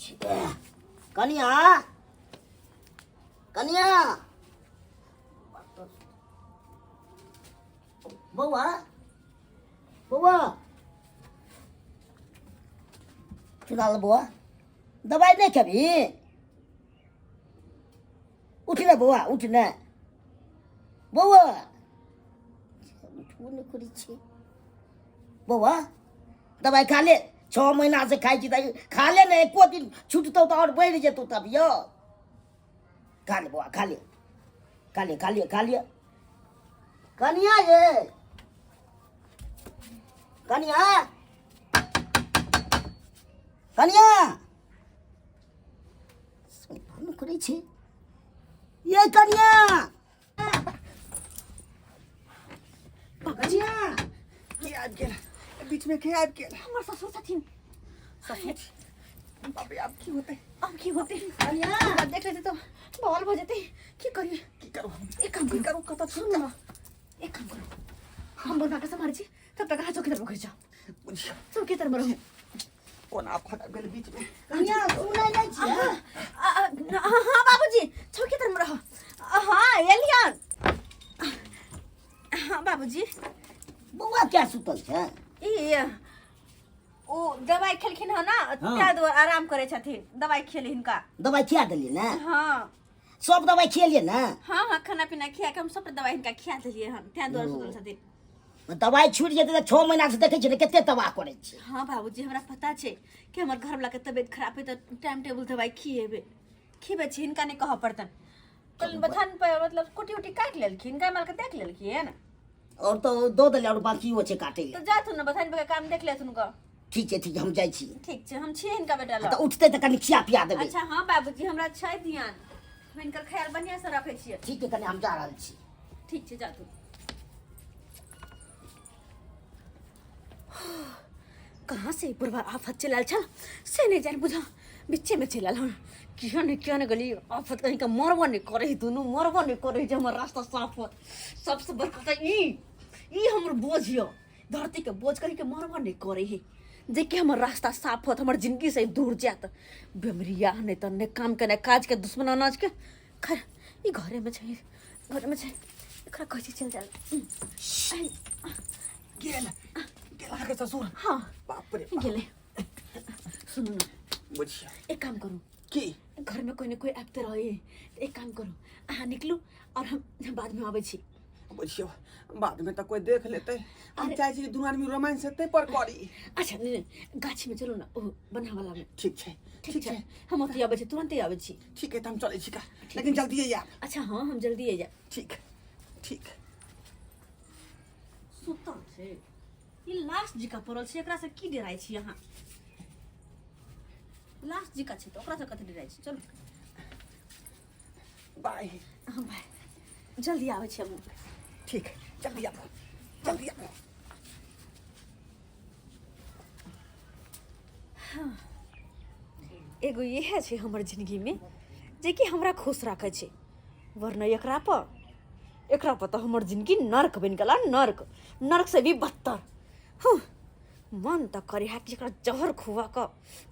छै। कनिया, कनिया, बौआ, बौआ, चुनाल बौआ, दबाइ नहि खेबही? उठ ने बौआ, उठ ने बौआ। उठबो नहि करै छै। बौआ, दबाइ खा ले। 6 महीना से खाइ छी तऽ खा ले ने, एको दिन छुटतौ तऽ आओर बढ़ि जेतौ तबियत। खा ले बौआ, खा ले, खा ले, खा ले, खा ले। कनिया ये, कनिया, कनिया, फोन करै छै ये। कनिया, कनिया, के आबि गेल बीच में? के आबि गेल? हमर ससुर छथिन। ससुर, बाप रे, आब की होतै? आब की होतै? कनिया, हमरा देख लेतै तऽ बवाल भऽ जेतै। की करियै? की करू हम? एक काम की करू। करू? कतऽ सुन छुटता? न, एक काम करू, हम बुढ़बा के सम्हारै छी, तब तक अहाँ चौकी तरफ घुसि जाउ। बुझियौ, चौकी तरफ रहू। कोन आफत आबि गेल बीच में? कनिया, सुनै नहि छियै? हाँ बाबूजी, चौकी तरफ रहो। हाँ, एलियन। हाँ बाबूजी। बौआ क्या सुतल छै? ई ओ दवाई खेलखिन हँ ना, ताहि दुआरे आराम करै छथिन। दवाई खेली हिनका। दबाइ खिया देलियै ने? हाँ। सब दबाइ खियलियै ने? हाँ, खाना पीना खिया के हम सबटा दवाई हिनका खिया देलियै हन, ताहि दुआरे सुतल छथिन। दबाइ छुटि जेतै तऽ 6 महीना से देखै छियै ने कते तबाह करै छै। हाँ बाबूजी, हमरा पता छै कि हमर घरवला के तबियत खराब है तऽ टाइम टेबुल दवाई खिएबै, खिबै छी। हिनका नहि कहऽ पड़तनि। कल बथान पर मतलब कुटी उटी काटि लेलखिन, गाय माल के देख लेलखिन। और तऽ दऽ देलियै, और बाकियो छै काटै लए। तऽ जाथुन ने, बथान पर काम देख लेथुन गऽ। ठीक छै, ठीक छै, हम जाइ छी। ठीक छै, हम छियै हिनका बेटा लग। तऽ उठतै तऽ कनि खिया पिया देबै। अच्छा, हाँ बाबूजी, हमरा छै ध्यान, हम हिनकर ख्याल बढ़िआँ से रखै छियै। ठीक छै, कनि हम जा रहल छी। ठीक छै, जाथुन। कहाँ से बुढ़वा आफत चलि आयल छल से नहि जानि बुझा, बीचे में चलि आयल हन। किया ने किया ने गली आफत, कहीं के मरबो नहि करै है, दुनू मरबो नहि करै है जे हमर रास्ता साफ होत। सबसे बड़का तऽ ई हमर बोझ यऽ, धरती के बोझ, कहीं के मरबो नहि करै है जे कि हमर रास्ता साफ होत, हमर जिंदगी से दूर जायत। बेमरिया नहि तऽ नहि काम के नहि काज के, दुश्मन अनाज के। खैर, ई घरे में छै, घरे में छै, एकरा कहै छी चलि जाय। गेल, गेल अहाँके ससुर? हाँ। बाप रे बाप। गेलै। सुनू ने। बुझियौ। एक काम करू। की? घर में कोई ने कोई आबिते रहे, एक काम करू, अहाँ निकलू और हम बाद में आबै छी। बुझियौ, बाद में तऽ कोई देख लेतै। हम अरे- चाहै छी जे दुनू आदमी रोमांस हेतै पर करी। अच्छा, नहीं नहीं, गाछी में चलू ना, ओ बन्हा वाला में। ठीक छै। ठीक छै, हम ओतहि आबै छी, तुरंते आबै छी। ठीक है, तऽ हम चलै छी का, लेकिन जल्दी आयब। अच्छा, हाँ, हम जल्दी आ जायब। ठीक ठीक। सुतल छै ई, लास्ट जिका पड़ल छै, एकरा से की डराइ छी अहाँ? लास्ट जिका छै तऽ ओकरा से कथी डराइ छी? चलू। बाय। हाँ, बाय, जल्दी आबै छी हम। ठीक, जल्दी आबू, जल्दी आबू। एगो इएह छै हमर जिंदगीमे जेकि हमरा खुश राखै छै, वरना एकरा पर तऽ हमर जिंदगी नर्क बनि गेल, नर्क, नर्क से भी बदतर। हँ, मन तऽ करे है कि एकरा जहर खुआ कऽ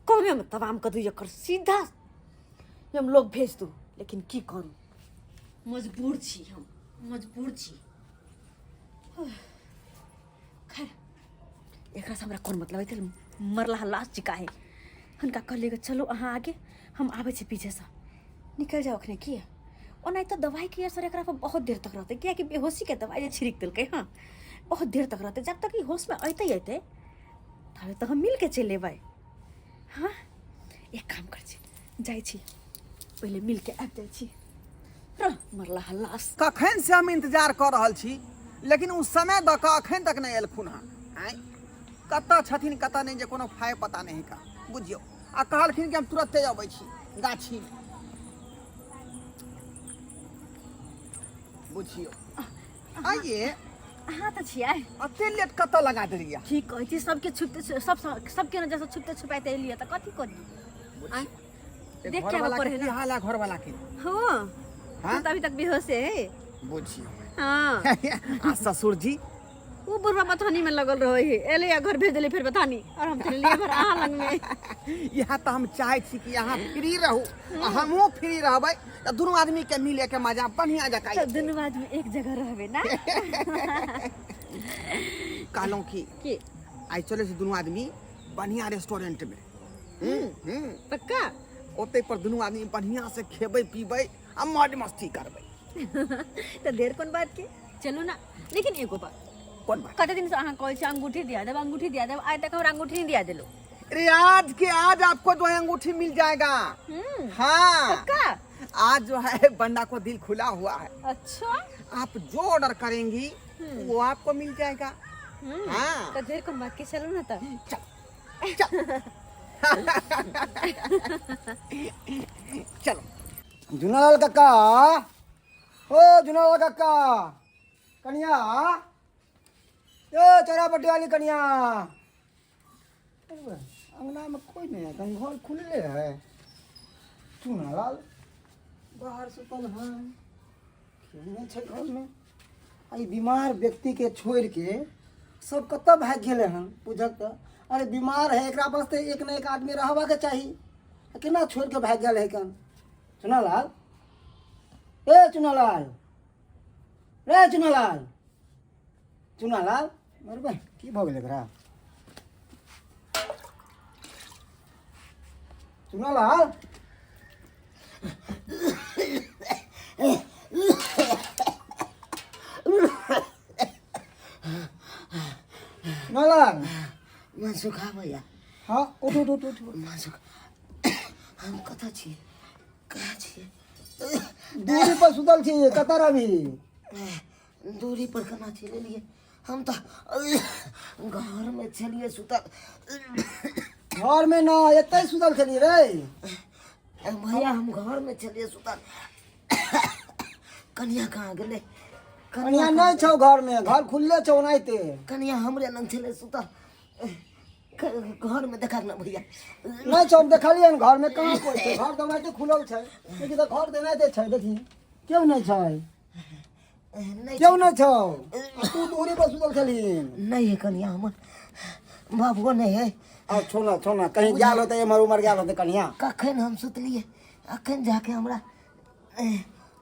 कमेमे तमाम कऽ दू, एकर सीधा हम लोग भेज दू, लेकिन की करू, मजबूर छी हम, मजबूर छी। खैर, एकरा से हमरा कोन मतलब है? मरला लाश चिका है। हुनका कहलियै कि चलू अहाँ आगे, हम आबै छी पीछेसँ। निकलि जाउ अखने। किया ओना तऽ दवाइके असर एकरा पर बहुत देर तक रहतै, कियाकि बेहोशीके दवाइ जे छिड़क देलकै हँ, बहुत देर तक रहतै। जब तक ई होशमे अयतै अयतै तबे तऽ हम मिलके चलि अयबै। हँ, एक काम करै छी, जाइ छी, पहिले मिलके आबि जाइ छी। रह मरला लाश। कखन से हम इंतजार कऽ रहल छी, लेकिन ओ समय दऽ कऽ अखन तक नहि एलखुन हँ। आँय, कतऽ छथिन कतऽ नहि, जे कोनो फाय पता नहि का। बुझियौ, आ कहलखिन कि हम तुरन्ते अबै छी गाछीमे। बुझियौ, आइए। अहाँ तऽ छियै। अते लेट कतऽ लगा देलियै? की कहै छी, सबके छुपते, सब सबके नजर से छुपते छुपाइते एलियै तऽ कथी करी? आँय, देख के घरवाला आबऽ के पड़े की ना। हाल है घरवाला के? हाँ। हाँ? तो अभी तक बेहोश है। बुझियौ। हाँ। आ ससुर जी? ओ बुढ़वा बथानी में लगल रहे है एले या घर भेज देले फिर बथानी और हम चल लिए भर अहाँ लग में। इएह तऽ हम चाहै छी कि अहाँ फ्री रहू आ हमहूँ फ्री रहबै तऽ दुनू आदमी के मिले के मजा बढ़िया जकाँ तऽ दुनू आदमी एक जगह रहबै ना। कहलहुँ कि की आइ चलै छी दुनू आदमी बढ़िया रेस्टोरेंट में। पक्का? ओतै पर दुनू आदमी बढ़िया से खेबै पीबै आ मौज मस्ती करबै। तऽ देर कोन बात के, चलू ना। लेकिन एगो बात। कोन बात? कते दिन से अहाँ कहै छी अंगूठी दिया देब, अंगूठी दिया देब, आइ तक हमरा अंगूठी नहीं दिया देलो। अरे आज के आज आपको जो है अंगूठी मिल जाएगा। हाँ। पक्का? आज जो है बंदा को दिल खुला हुआ है। अच्छा। आप जो ऑर्डर करेंगी वो आपको मिल जाएगा। हाँ। तो देर कोन बात के, चलू ना तब। चल चल चलो। जुनालाल काका, ओ जुनालाल काका, कनिया, ए चोरा पट्टी वाली कनिया। अंगना में कोई नहीं है, कहीं घर खुले है। चुनालाल बाहर सुतल है, क्यों नहीं छै घर में? आ ई बीमार व्यक्ति के छोड़ के सब कतऽ भागि गेलै हन बुझक तऽ। अरे बीमार है, एकरा वास्ते एक न एक आदमी रहबाके चाही, केना छोड़ के भागि गेल है कन? चुनालाल, ए चुनालाल रे, चुनालाल, चुनालाल, मरबे की भऽ गेल एकरा? चुनालाल, चुनालाल। मनसुखा भैया। हाँ, उठ उठ उठ उठ। मनसुख, हम कतऽ छी, कहाँ छियै? दूरी पर सुतल छी, कतऽ रहबी? दूरी पर केना चलि एलियै? हम तऽ घरमे छलियै सुतल। घरमे न, एतै सुतल छलियै रे। भैया, हम घरमे छलियै सुतल। कनिया कहाँ गेलै? कनिया नहि छौ घरमे, घर खुलले छौ ओनाहिते। कनिया हमरे लग छलै सुतल, घरमे देखा ने भैया। नहि छौ, हम देखलियै हन, घरमे कहाँ कोइ छै? घर तऽ ओनाहिते खुलल छै। देखी तऽ, घर तऽ एनाहिते छै, देखी केओ नहि छै। नहि, केओ नहि छौ, आ तू दूरी पर सुतल छलहिन। नहि है कनिया हमर, बाबुओ नहि है। आ छो ना, छो ना, कहीं गेल होतै, एम्हर उम्हर गेल होतै कनिया। कखन हम सुतलियै, अखन जाके हमरा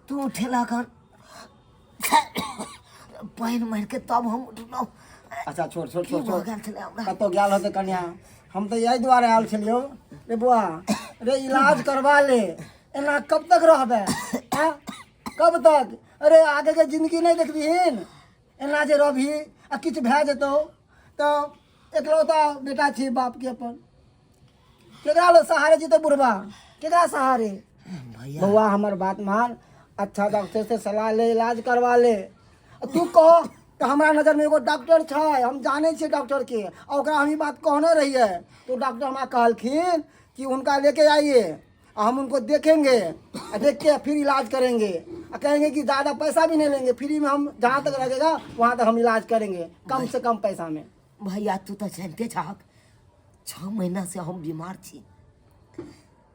तू उठेला कन पानि मारि के, तब हम उठलहुँ। अच्छा छोड़ छोड़ की छोड़ भऽ छोड़। गेल छलै हमरा? कतहु गेल होतै कनिया। हम तऽ एहि दुआरे आयल छलियौ रे बौआ रे, इलाज करवा ले। एना कब तक रहबै आँ? कब तक? अरे आगे के जिंदगी नहि देखबिहीन एना जे रहबही आ किछु भए जेतौ तऽ एकलौता बेटा छी बापके अपन, केकरा लो सहारे जीते बुढ़बा, केकरा सहारे? भैया, बौआ हमर बात मान, अच्छा डॉक्टर से सलाह ले, इलाज करवा ले। आ तू कह तऽ हमरा नजरमे एगो डॉक्टर छै, हम जानै छियै डॉक्टरके, आ ओकरा हम ई बात कहने रहियै तो डॉक्टर हमरा कहलखिन कि हुनका लेके आइए आ हम उनको देखेंगे आ देख के फिर इलाज करेंगे, आ कहेंगे कि ज़्यादा पैसा भी नहीं लेंगे, फ्री में हम जहाँ तक लगेगा वहाँ तक हम इलाज करेंगे कम से कम पैसा में। भैया, तू तऽ जानते छहक, 6 महीना से हम बीमार छी,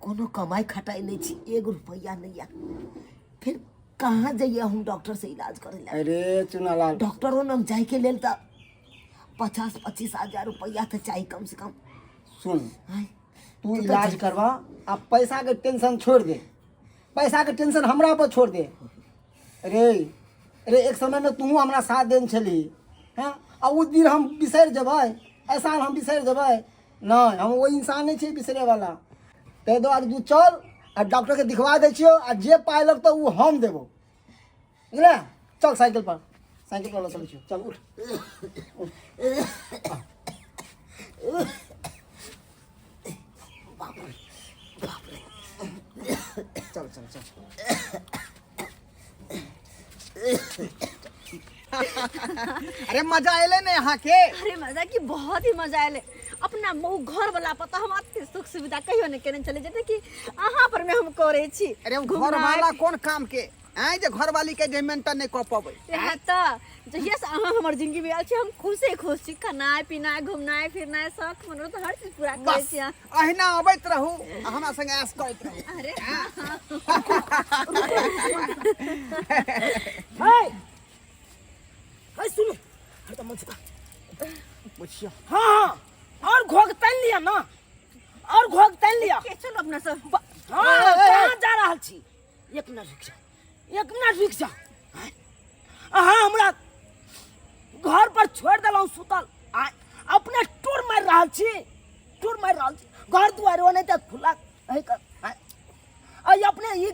कोनो कमाई खटाई नहीं छी, एगो रुपैआ नहीं है, फिर कहाँ जाइए हम डॉक्टर से इलाज करे ला? अरे चुनालाल, डॉक्टरो लग जाए के लेल तऽ 50-25 हजार रुपैआ तऽ चाही कम से कम। सुन, आँय, तू इलाज करवा आ पैसा के टेंशन छोड़ दे, पैसा के टेंशन हमरा पर छोड़ दे। अरे अरे, एक समय में तू हमरा साथ देने छली हैं, आ उ दिन हम बिसरि जेबै? ऐसा हम बिसरि जेबै? नहि, हम ओहि इंसान नहि छियै बिसरे वाला। ताहि दुआरे तू चल आ डॉक्टर के दिखवा दै छियौ, आ जे पाइ लगतौ ओ हम देबौ, बुझले? चल साइकिल पर, साइकिल पर लऽ चलै छियौ, चल उठ। चल चल चल। अरे मजा एले ने यहाँ के? अरे मजा की, बहुत ही मजा आयल। अपना मऊ घर वाला पता हम अते सुख सुविधा कहियो नहीं केने चले जेते कि अहाँ पर में हम करे छी। अरे ओ घर वाला कोन काम के आय जे घर वाली के जे मेंटेन नहीं कऽ पबै। इएह तऽ, जहिया से अहाँ हमर जिंदगी में आयल छी हम खुशे खुश छी। खेनाइ पिनाइ, घुमनाइ फिरनाइ, शौक मनोरथ हर चीज पूरा करै बस छी अहाँ। अहिना अबैत रहू आ हमरा संगे ऐश करैत रहू। अरे हाय हाय, सुन, अरे तऽ मनसुखा। बुझियो। हाँ हाँ, और घोघ तन लिया ना, और घोघ तन लिया। के चलो अपना सब। हाँ, कहाँ जा रहल छी? एक मिनट रुक जा, एक मिनट रुक जा। अहाँ हमरा घर पर छोड़ देलहुँ सुतल, आ अपने टूर मारि रहल छी, टूर मारि रहल छी। घर दुआरि ओनाहिते खुला है कर, आ अपने ई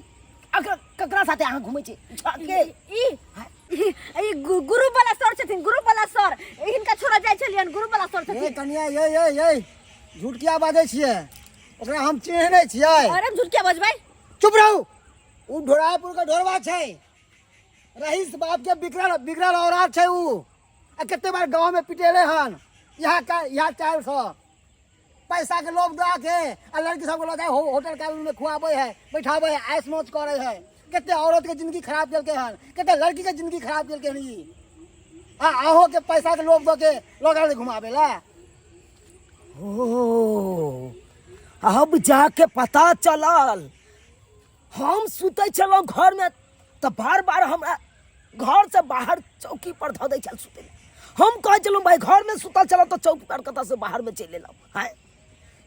अगर ककरा साथे अहाँ घुमै छी? के ई ई ई गुरु वाला सर छथिन, गुरु वाला सर, हिनका छोड़ा जाइ छलियन, गुरु वाला सर ए छथिन। कनिया, ये ये ये झूठ किया बाजै छियै? ओकरा हम चिन्है नहि छियै। अरे हम झूठ किया बजबै? चुप रहू। उ ढोरापुर के ढोरबा छै, रईस बाप के बिगड़ल बिगड़ल औरात छै उ। आ कते बार गाँव में पिटेले हन यहाँ का यहाँ चाल सँ, पैसा के लोभ दऽ के आ लड़की सबके लऽ जाय होटल का में खुआबै है, बैठाबै है, ऐश मौज करै है। कते औरत के जिंदगी खराब केलकै हन, कते लड़की के जिंदगी खराब केलकै हन ई। आ अहों के पैसा के लोभ दऽ के लऽ गेल घुमाबै लए। ओ अब जाके पता चलल, हम सुतै छलहुँ घरमे तऽ बार बार हमरा घरसँ बाहर चौकी पर धऽ दै छल सुतै लए। हम कहै छलहुँ भाई घरमे सुतल छलहुँ तऽ चौकी पर कतऽसँ बाहरमे चलि एलहुँ। आँय,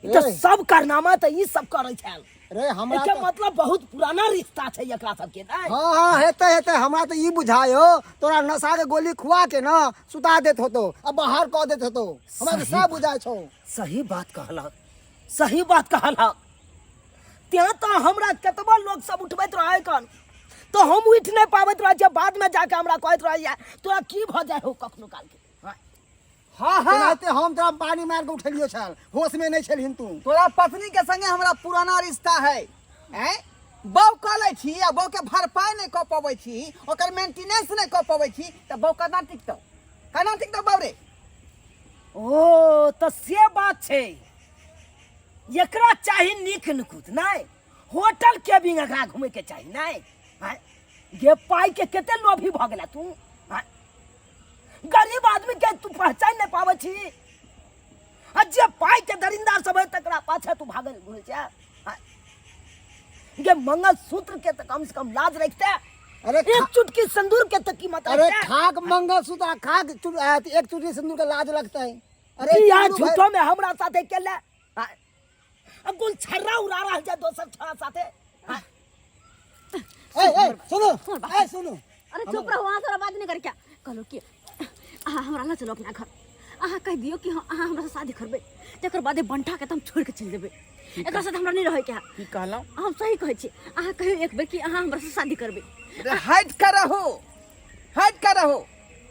ई तऽ ए। सब कारनामा तऽ ई सब करै छल। रे हमरा एकर तऽ मतलब बहुत पुराना रिश्ता छै एकरा सबके नहि? हाँ हाँ, हेतै हेतै। हमरा तऽ ई बुझायो तोरा नशा के गोली खुआ के ना सुता देत होतो आ बाहर कऽ देत होतो। हमरा तऽ सही सएह बात। बुझाइ छौ। सही बात कहलक, सही बात कहलक। तें तऽ हमरा कतबो लोक सब उठबैत रहै कन तऽ हम उठि नहि पाबैत रहै छियै। बादमे जाके हमरा कहैत रहैया तोरा की भऽ जाइ हौ कखनो कालके। हाँ हाँ, तेनाहिते हम तोरा पानी मारि के उठेलियो छल, होश में नहीं छलहिन तू। तोरा पत्नी के संगे हमरा पुराना रिश्ता है। हैं बौ कऽ लै छी आ बौ के भरपाई नहि कऽ पबै छी, ओकर मेंटेनेंस नहि कऽ पबै छी, तऽ बौ केना टिकतौ, केना टिकतौ बौ रे? ओ तऽ से बात छै। एकरा चाही नीक नुकुत नहि, होटल केबिन एकरा घूमे के चाही नहि। आँय, गे पाई के कते लोभी भऽ गेला तू। आँय, गरीब आदमी के तू पहचान नहीं पाबै छी, आ जे पाई के दरिंदा सब है तकरा पाछे तू भागल घुरै छै। आँय, गे मंगलसूत्र के तऽ कम से कम लाज रखते। अरे एक चुटकी सिंदूर के तऽ कीमत अरे रखते। खाक मंगलसूत्र आ खाक एक चुटकी सिंदूर के लाज लगते है। अरे की यहाँ चुनू भाई- झूठो में हमरा साथे केले? आँय, अब गुल छर्रा उड़ा रहल छै दोसर छोरा साथे। आँय, ए ए सुनो, ए सुनो। अरे चुप रहो, अहाँ थोड़ा बात नहीं कर। क्या कहलो कि अहाँ हमरा लऽ चलो अपना घर, अहाँ कहि दियौ कि हाँ, अहाँ हमरा से शादी करबै, तकर बादे बंठा के तऽ हम छोड़ि के चलि जेबै, एकरा साथ हमरा नहीं रहै के है। की कहलहुँ? हम सही कहै छी, अहाँ कहियौ एक बेर कि अहाँ हमरा से शादी करबै। अरे हटि कऽ रहू, हटि कऽ रहू,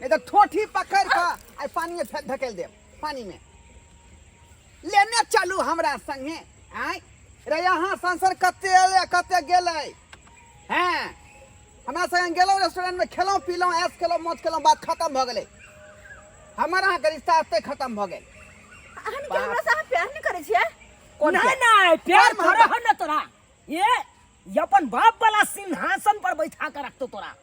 नहीं तऽ ठोठी पकड़ि कऽ आइ पानी में फेर धकेल देब। पानी में लेने चलू हमरा संगे। आँय रे, यहाँ संसर कते एलै कते गेलै। हैं हमरा संगे गेलहुँ रेस्टोरेंट में, खेलहुँ पीलहुँ, ऐश केलहुँ, मौज केलहुँ, बात खत्म भऽ गेलै। हमर अहाँके रिश्ता एतै खत्म भऽ गेल। अहाँ के हमरा से अहाँ प्यार नहीं करै छियै? कोन नहीं प्यार? नहीं, प्यार कोन करे मोहब्बत? हो ना तोरा, ये अपन बाप वाला सिंहासन पर बैठा के रखतो तोरा।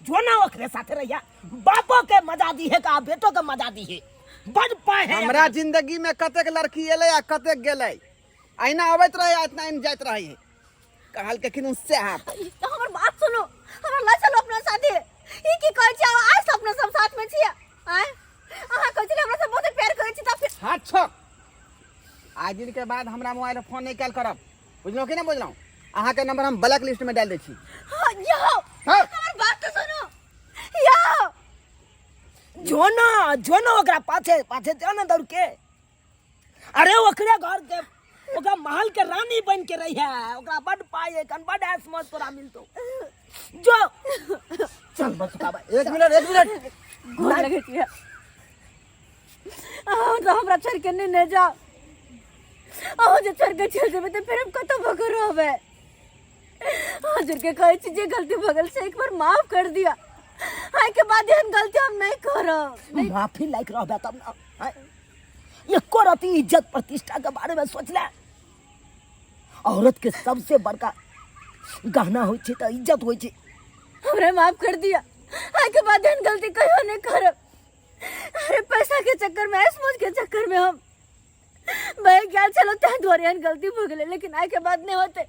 जो ना ओकरे साथे रहिया, बापो के मजा दी है का बेटो के मजा दी है, बड़ पाए है। हमरा जिंदगी में कतेक लड़की एलै आ कतेक गेलै, अहिना अबैत रहै आ इतना जाइत रहै। कहल के किनु से हाथ। ई तऽ हमर बात सुनू, हमरा लऽ चलू अपना साथे। ई की कहै छी? आइ से अपना सब साथ में छियै। आँय, अहाँ कहै छलियै हमरा से बहुत प्यार करै छी, तऽ फिर हाथ छोड़। आज दिन के बाद हमरा मोबाइल पर फोन नहीं कैल करब, बुझलहुँ कि नहीं बुझलहुँ? अहाँके नंबर हम ब्लैक लिस्ट में डाल दै छी। हाँ, यौ, हाँ। हमर बात तऽ सुनू। यौ, जो ना, जो ना ओकरा पाछे पाछे जो ना दौड़ के। अरे ओकरे घर के ओकरा महल के रानी बन के रही है, ओकरा बड पाई है, कन बड ऐश मौज तोरा मिलतो। जो चल बस बाबा। एक मिनट, एक मिनट। गोर लगै छियै, अहाँ तऽ हमरा छोड़ि के नहि ने जाउ। अहाँ जे छोड़ि के चलि जेबै तऽ फेर हम कतऽ भऽ कऽ रहबै? अहाँ छोड़ि के कहै छी जे गलती भऽ गेल से एक बार माफ कर दिअ, आइ के बाद एहन गलती हम नहि करब। माफी लायक रहबे तब ना। आँय, एको रति इज्जत प्रतिष्ठा के बारे में सोच ले। औरत के सबसे बड़का गहना होइ छै तऽ इज्जत होइ छै। हमरा माफ कर दिया, आइ के बाद एहन गलती कहियो नहि करब। अरे पैसा के चक्कर में, ऐश मौज के चक्कर में हम बह गेल छलहुँ, ताहि दुआरे एहन गलती भऽ गेलै, लेकिन आइ के बाद नहि होतै,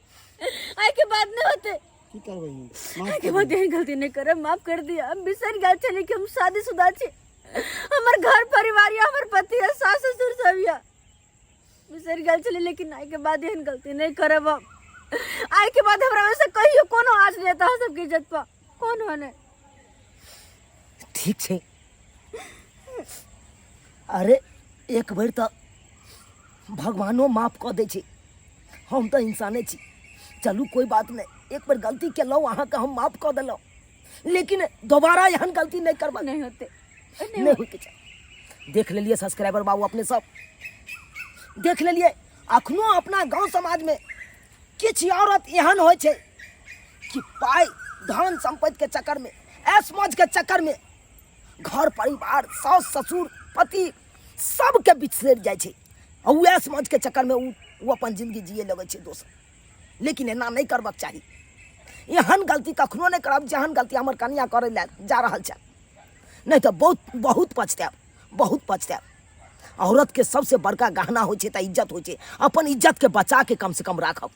आइ के बाद नहि होतै। की करबै? आइ के बाद एहन गलती नहि करब, माफ कर दिया। हम बिसरि गेल छलियै कि हम शादीशुदा छी। हमर घर परिवार या हमर पति या सास ससुर सब या बिसरि गेल छलियै, लेकिन आइ के बाद एहन गलती नहि करब हम। आइ के बाद हमरा वजह से कहियो कोनो आँच नहि एतऽ अहाँ सबके इज्जत पर, कोनो नहि। ठीक छै। अरे एक बेर तऽ भगवानो माफ कऽ दै छै, हम तऽ इंसाने छी। चलू कोइ बात नहि, एक बेर गलती केलहुँ, अहाँके हम माफ कऽ देलहुँ, लेकिन दोबारा एहन गलती नहि करबै। नहि होतै, नहि होइके चाही। देख लेलियै सब्सक्राइबर बाबू, अपने सब देख लेलियै, अखनो अपना गाँव समाजमे किछु औरत एहन होइ छै कि पाइ धन सम्पत्तिके चक्करमे, ऐश मौजके चक्करमे घर परिवार साउस ससुर पति सबके बिसरि जाइ छै, आ ओ ऐश मौजके चक्करमे ओ अपन जिंदगी जिए लगै छै दोसर। लेकिन एना नहि करबाक चाही, एहन गलती कखनो नहि करब जेहन गलती हमर कनिया करै लए जा रहल छै, नहि तऽ बहुत बहुत पछतायब, बहुत पछतायब। औरत के सबसे बड़का गहना होइ छै तऽ इज्जत होइ छै, अपन इज्जत के बचा के कम से कम राखब।